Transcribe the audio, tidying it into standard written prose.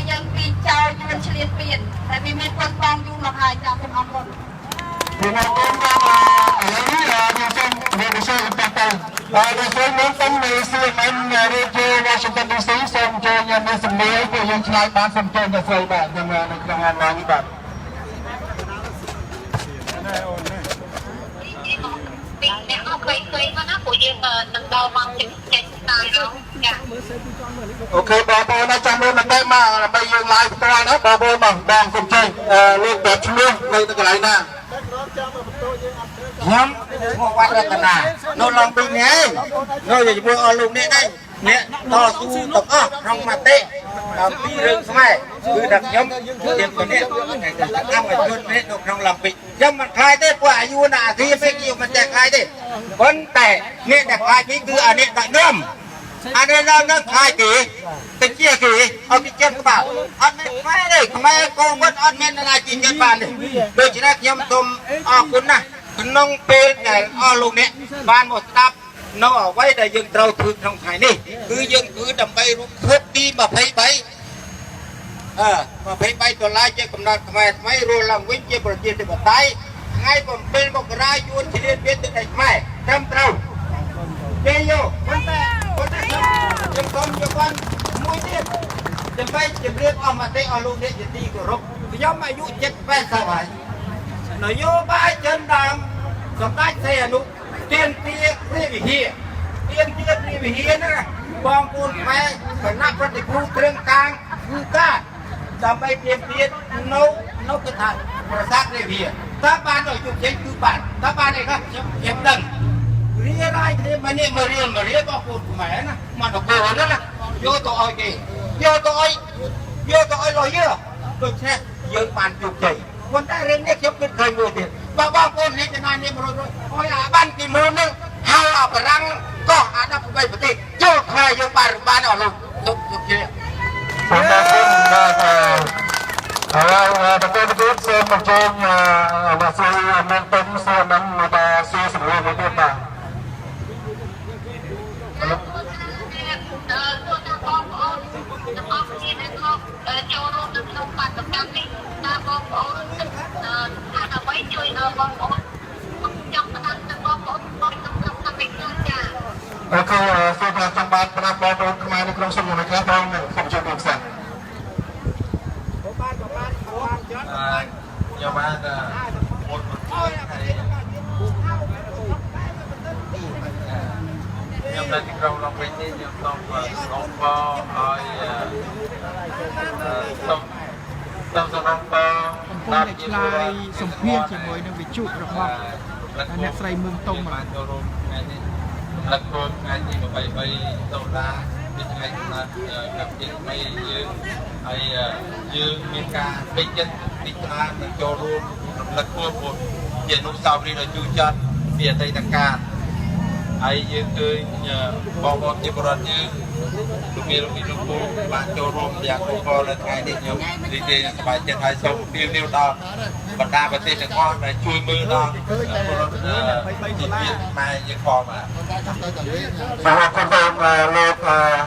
យើងពីចោលយួនឆ្លៀនពៀនតែវាមានប៉ុនប៉ងយូរមកហើយចាសូមអរគុណ។ ពីមកគុំបាទឥឡូវនេះខ្ញុំសូមរៀបពិសេសចំពោះទៅបាទលោកស្រីមានតុងនៃ CNN Radio Washington DC សូមអញ្ជើញមានសំណួរពួកយើងឆ្លើយបានសូមអញ្ជើញលោកស្រីបាទខ្ញុំនៅក្នុងអនឡាញនេះបាទ។ ពីអ្នកអស់ខ្លីៗមកណាពួកយើងនឹងដល់ម៉ោងចេញចេញតាហើយចា។ OK បងប្អូនណាចាំមើលមតិមកដើម្បីយើង live ផ្ទាល់ណាបងប្អូនមកបងសូមអញ្ជើញលោកប្រាប់ឈ្មោះនៅកន្លែងណា? ខ្ញុំឈ្មោះវត្តរតនានៅឡងពីនេះឯងនៅជាមួយអស់លោកនេះដែរអ្នកតស៊ូទាំងអស់ក្នុងមតិអំពីរឿងខ្មែរគឺថាខ្ញុំជាម្នាក់តែកម្មជននេះនៅក្នុងឡំពីខ្ញុំមិនខ្លាចទេពួកអាយុណាអាស៊ីពេកខ្ញុំមិនតែខ្លាចទេប៉ុន្តែអ្នកដែលខ្លាចវិញគឺអាអ្នកដឹកនាំអានេះដល់នឹងខ្លាចគេតិចគេឲ្យគេចិត្តក្បាលអត់មានខ្មែរទេខ្មែរកូវីដអត់មានណាជាចិត្តបានទេដូច្នេះខ្ញុំសូមអរគុណណាស់ក្នុងពេលដែលអស់លោកអ្នកបានមកស្ដាប់នៅអ្វីដែលយើងត្រូវធ្វើក្នុងថ្ងៃនេះគឺយើងគឺដើម្បីរួមខួបទី23អឺ23ដុល្លារជាកំណត់ខ្មែរថ្មីរស់ឡើងវិញជាប្រជាធិបតេយ្យថ្ងៃ7មករាយួនឈ្លានពានទឹកដីខ្មែរត្រឹមត្រូវគេយកប៉ុន្តែខ្ញុំសូមយកបានមួយទៀតដើម្បីជម្រាបអស់មតិអស់លោកអ្នកជាទីគោរពខ្ញុំអាយុ70 80ហើយនយោបាយចិនដើមសម្ដេចសីហនុទាមទារព្រះវិហារទាមទារព្រះវិហារហ្នឹងបងប្អូនខ្មែរគណៈប្រតិភូគ្រឿងកាងគឺការដើម្បីទាមទារនៅគឺថាប្រាសាទព្រះវិហារតើបានដល់ជោគជ័យគឺបានតើបានអីខ្លះខ្ញុំខ្ញុំដឹង រៀរាយគ្នាមកនេះមករៀនមករៀនបងប្អូនខ្មែរណាមកនគរហ្នឹងណាយកទៅឲ្យគេយកទៅឲ្យយកទៅឲ្យលុយដូច្នេះយើងបានជោគជ័យប៉ុន្តែរឿងនេះខ្ញុំគិតឃើញមួយទៀតបើបងប្អូននេះចំណាយនេះ100រយឲ្យអាបានពីមុនហ្នឹងហើយអាបារាំងកោះអា18ប្រទេសចូលខ្មែរយើងបានបានអស់លោកលោកលោកជា សូមអរគុណបាទហើយបន្តទៅទៀតសូមអញ្ជើញលោកស្រីមានតុងសួរនឹងមកសួរសំណួរមួយទៀតបាទ។ សួរថាបងប្អូនទាំងអស់គ្នាដែលមកចូលរួមនៅក្នុងបាតុកម្មនេះតើបងប្អូនថាអ្វីជួយដល់បងប្អូនចង់ផ្ដាំទៅបងប្អូនបងក្នុងក្នុងកម្មវិធីចា។ OK សូមចង់បានប្រាប់បងប្អូនខ្មែរនៅក្នុងសុំមួយខ្លះបងសូមជម្រាបសា ខ្ញុំបានមុនមកហើយខ្ញុំនៅទីក្រុងឡុងវិញនេះខ្ញុំសូមសំពរឲ្យសូមសូមសំពរ កំពុងតែឆ្លើយសម្ភាសជាមួយនឹងវិទ្យុរបស់អ្នកស្រីមឿងតុង បា បាទ នចូលរួមថ្ងៃនេះរំលឹកខួបថ្ងៃទី23តុលាជាថ្ងៃកំណើតកម្ពុជាថ្មីយើងហើយយើងមានការពេញចិត្តទីច្រើននឹងចូលរួមរំលឹកខួបព្រោះជាអនុស្សាវរីយ៍ដ៏ជូរចត់ពីអតីតកាលហើយយើងឃើញបងប្អូនជាពលរដ្ឋយើងលោកមានលោកលោកពូបានចូលរួមយ៉ាងគ្រប់គ្រាន់នៅថ្ងៃនេះខ្ញុំរីករាយនិងសប្បាយចិត្តហើយសូមជម្រាបលាដល់បណ្ដាប្រទេសទាំងអស់ដែលជួយមើលដល់ពលរដ្ឋជាជាតិខ្មែរយើងផងបាទ។ សូមអរគុណបងលោក